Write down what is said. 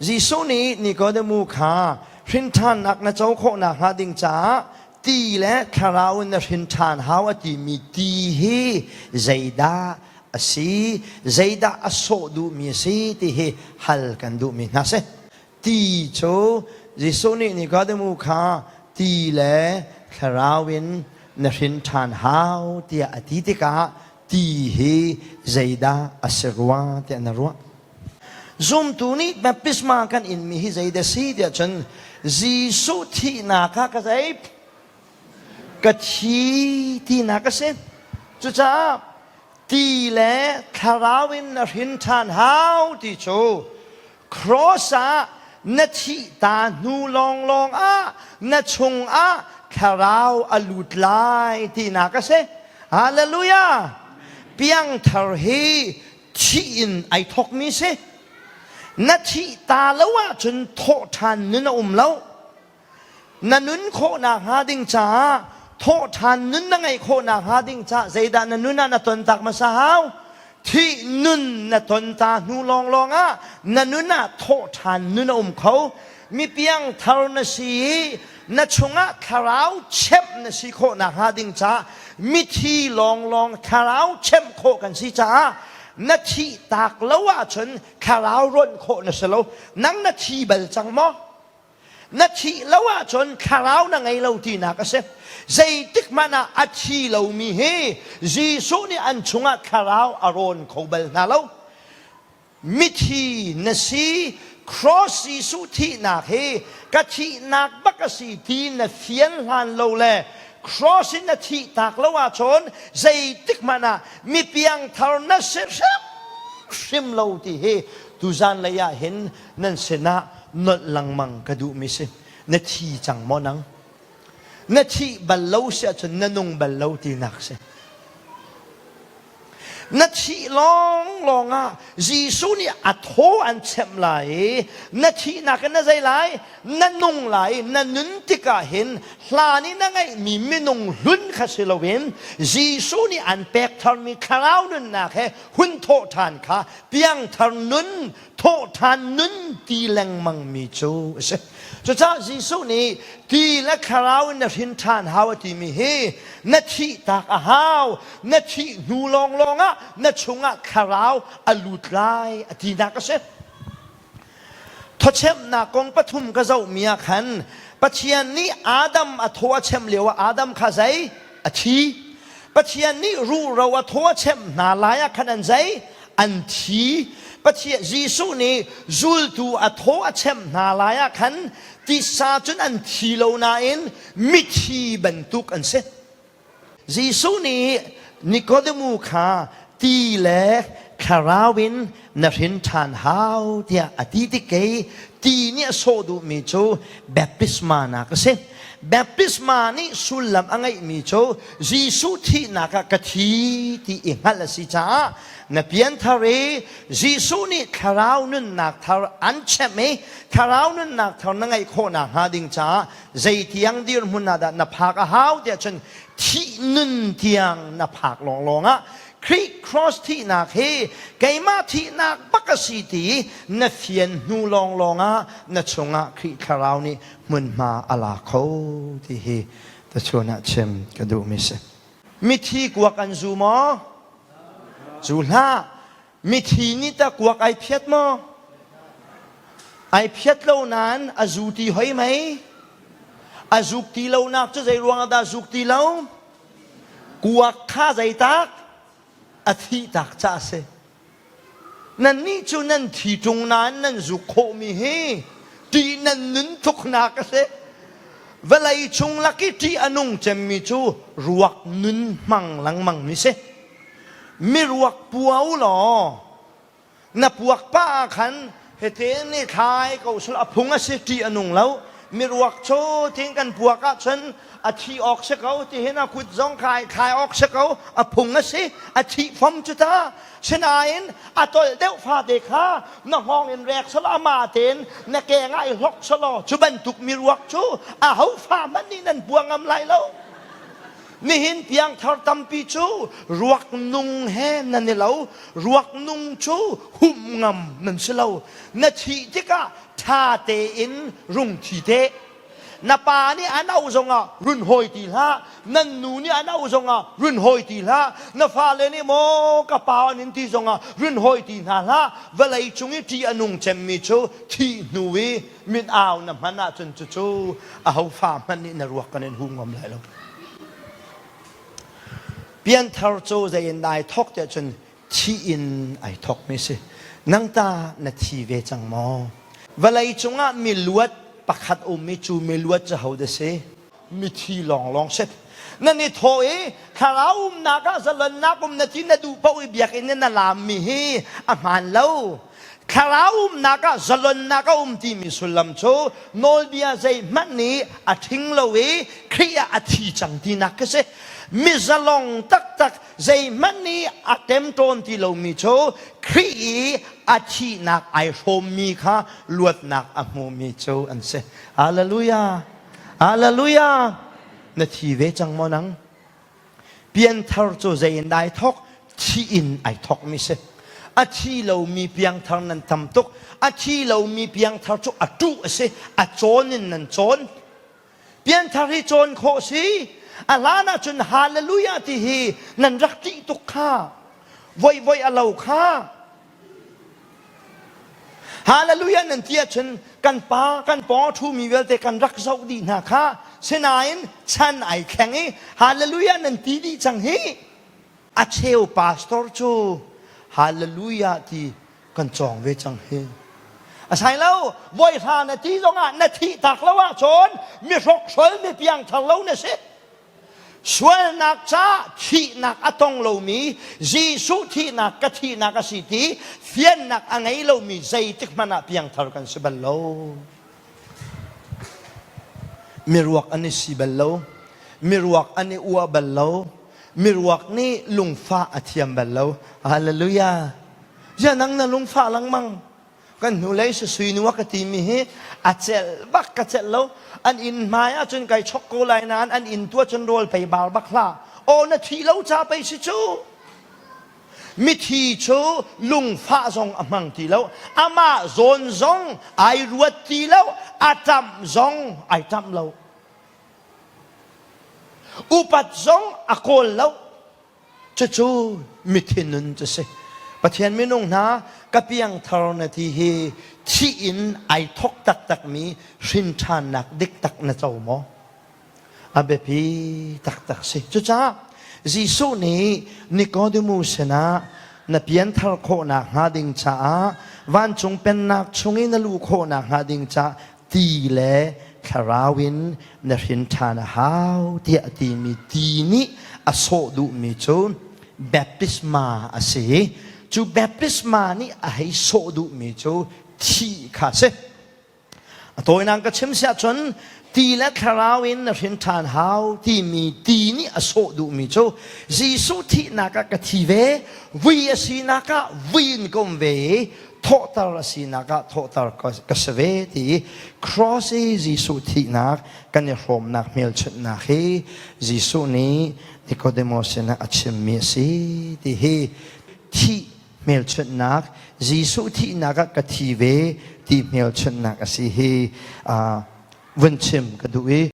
Jesuh nih Nikodemu kha hrinṭhannak na co khawh nakhnga ding caah ti le thlarau in na hrin ṭhan hau a timi ti hi zeidah a si, zeidah a sawh duhmi a si ti hi hal kan duhmi hna si. Ti cu Jesuh nih Nikodemu kha ti le thlarau in na hrin ṭhan hau tiah a ti tikah ti hi zeidah a si rua tiah na ruah. Zumtu nih baptisma kan inmi hi zeidah si tiah cun Jesuh thihnak ah ka zei ka thi tinak a si. Cucaah ti le thlarau in na hrin ṭhan hau ti cu cross ah na thih ta hnu lawnglawng ah na chungah thlarau a lut lai tinak a si. Hallelujah! Piangthar hi thih in ai thawkmi si. Na thih ta lo ahcun thawh ṭhan nun a um lo. Na nun khawhnak hnga ding caah thawh ṭhan nun na ngeih khawhnak hnga ding caah zeidah na nun ah na ton tak hmasa hau? Thih nun na ton ta hnu lawnglawng ah na nun ah thawh ṭhan nun a um kho. Mi piangthar na si i na chungah thlarau chemh na si khawh nakhnga ding caah mithi lawnglawng thlarau chemh khawh kan si caah na thih tak lo ahcun thlarau rawnh khawh na si lo. Nang na thi bal cang maw? Na thih lo ahcun thlarau na ngei lo tinak a si. Zeitik hmanh ah a thi lomi hi Jesuh nih an chungah thlarau a rawn kho bal hna lo. Mithi na si, cross Jesuh thihnak hi ka thihnak bak a si ti na fian hlan lo le cross in na thih tak lo ahcun zeitik hmanh ah mi piangthar na si hrimhrim lo ti hi tuzan lei ah hin nan sinah nolh lengmang ka duhmi si. Na thi cang maw nang? Na thih bal lo si ahcun na nung bal lo tinak si. Na thih lawnglawng ah Jesuh nih a thaw an chemh lai i na thihnak in na zei lai? Na nung lai i na nun tikah hin hlan i na ngeihmi minung hlun kha si loin Jesuh nih an pek tharmi thlarau nunnak he hun thawh ṭhan kha piangthar nun thawhṭhan nun ti lengmangmi cu a si. Cucaah Jesuh nih ti le thlarau in na hrin ṭhan hau a timi hi na thih tak a hau, na thih hnu lawnglawng ah na chungah thlarau a lut lai a tinak a si. Thawchemnak kong pathum ka zohmi ah khan Pathian nih Adam a thaw a chem lio ah Adam kha zei? A thi. Pathian nih ruhro a thaw a chemh hna lai ah khan an zei? An thi. Pathian Jesuh nih zultu a thaw a chemh hna lai ah khan tisa cun an thi lo nain mithi bantuk an si. Jesuh nih Nikodemu kha ti le thlarau in na hrin ṭhan hau tiah a ti tik kei ti nih a sawh duhmi cu baptisma nak a si. Baptisma nih sullam a ngeihmi cu Jesuh thihnak ah ka thi ti i hngalh a si caah na pianthar i Jesuh nih thlarau nunnak thar an chemh i thlarau nunnak thar na ngeih khawh nakhnga ding caah zeitiang dirhmun ah dah na phak a hau tiah cun thih nun tiang na phak lawnglawng ah Khrih cross thihnak hi keimah thihnak bak a si ti na fian hnu lawnglawng ah na chungah Khrih thlarau nih hmunhma a la kho ti hi tachun ah chim ka duhmi si. Mithi kuak an zu maw? Zu hlah. Mithi nih ta kuak ai phiat maw? Ai phiat lo nain a zu ti hoi mei? A zuk ti lonak cu zei ruangah dah zuk ti lo? Kuak kha zeitak? A thih tak ca a si. Nannih cu nan thi ṭung nain nan zuk khawhmi hi ṭih nan nun tuknak a si. Vawlei chung lak i ṭih a nung cemmi cu ruak nun hmang lengmangmi si. Miruak pua u law na puak pah ah khan hete nih thlai ko sul a phung a si ṭih a nung lo. Miruak cu tin kan puak ahcun a thi awk si ko tihin a kut zong khai thlai awk si ko a phung a si a thih fom cu ta. Sinain a tolh deuh fate kha na hngawng in rek selaw amah tein na keng ah i hlok selaw cu bantuk miruak cu a ho fa hmanh nih nan pua ngam lai lo. Nihin piangthar tampi cu ruak nung he nan i lo. Ruak nung cu humh ngam nan si lo. Na thih tikah ṭha tein rung thi te. Na pa nih an auh zongah run hawi ti hlah. Nan nu nih an auh zongah run hawi ti hlah. Na fale nih maw ka pa an in ti zongah run hawi ti hna hlah. Vawlei cung i ṭih a nung cemmi cu thih hnu i min au na hman ahcun cucu aho fa hmanh nih na ruak kan in hu ngam lai lo. Pianthar cu zei in dah ai thawk tiah cun thi in ai thawkmi si. Nang ta na thi ve cang maw? Vawlei cungah miluat pakhat um i cu miluat cu ho dah si? Mithi lawnglawng si. Nan i thawh i thlarau umnak ah zalonnak um na ti na duh paoh i biakinn in na laammi hi a hmaan lo. Thlarau umnak ah zalonnak a um timi sullam cu nawlbia zeihmanh nih a ṭhing lo i Khrih ah a thi cang tinak ka si. Mi zalong taktak zeihmanh nih a ṭemṭawn ti lomi cu Khrih i a thihnak ai hrawmmi kha luatnak a hmumi cu an si. Hallelujah! Hallelujah! Na thi ve cang maw nang? Pianthar cu zei in ai thawk? Thi in ai thawkmi si. A thi lomi piangthar nan tam tuk. A thi lomi piangthar cu a ṭuh a si. A cawn in nan cawn. Pianthar hi cawn khawh si. A hlan ahcun hallelujah ti hi nan rak ṭih tuk kha. Voi voi a lo kha. Hallelujah nan ti ahcun kan pa kan pawng a ṭhumi vialte kan rak zoh dih hna kha. Sinain chan ai thleng i hallelujah nan ti dih cang hi. A cheu pastor cu hallelujah ti kan cawng ve cang hi. A sai lo, voi hra na ti zongah na thih tak lo ahcun mi hrokhrol mi piangthar lo na si. Sualnak ca thihnak a tong lomi Jesuh thihnak ka thihnak a si ti fiannak a ngei lomi zeitik hmanh ah piangthar kan si bal lo. Miruak an i si bal lo. Miruak an i uah bal lo. Miruak nih lungfah a thiam bal lo. Hallelujah. Zia nang na lungfah lengmang. Kan hnulei sui nu a ka timi hi a celh bak ka celh lo. An inn hmai ahcun kai chok ko lai nain an inn tu ahcun rawl pei bar bak hlah. Aw na thi lo ca pei si cu. Mithi cu lungfah zong a hmang ti lo. Amah zawn zong ai ruat ti lo. A ṭamh zong ai ṭamh lo. Upat zong a kawl lo. Cucu mithi nun cu si. Pathian minung hna ka piangthar na ti hi thih in ai thok taktakmi hrinṭhannak dik tak na co maw? A biapi taktak si. Cucaah Jesuh nih Nicodemus sinah na pianthar khawhnak hnga ding caah vancung pennak chung i na luh khawhnak hnga ding caah ti le thlarau in na hrin ṭhan a hau tiah a timi ti nih a sawh duhmi cu baptisma a si i cu baptisma nih a hei sawh duhmi cu thih kha a si. A tawinak ka chim siah cun ti le thlarau in na hrin ṭhan hau timi ti nih a sawh duhmi cu Jesuh thihnak ah ka thi ve, vui a sinak ah vui in ka um ve i thawhter a sinak ah thawhter ka si ve ti i cross i Jesuh thihnak kan i hrawmnak hmelchunhnak hi Jesuh nih Nicodemus sinah a chimmi a si ti hi thih hmelchunhnak Jesuh thihnak ah ka thi ve ti hmelchunhnak a si hi vun chim ka duh i.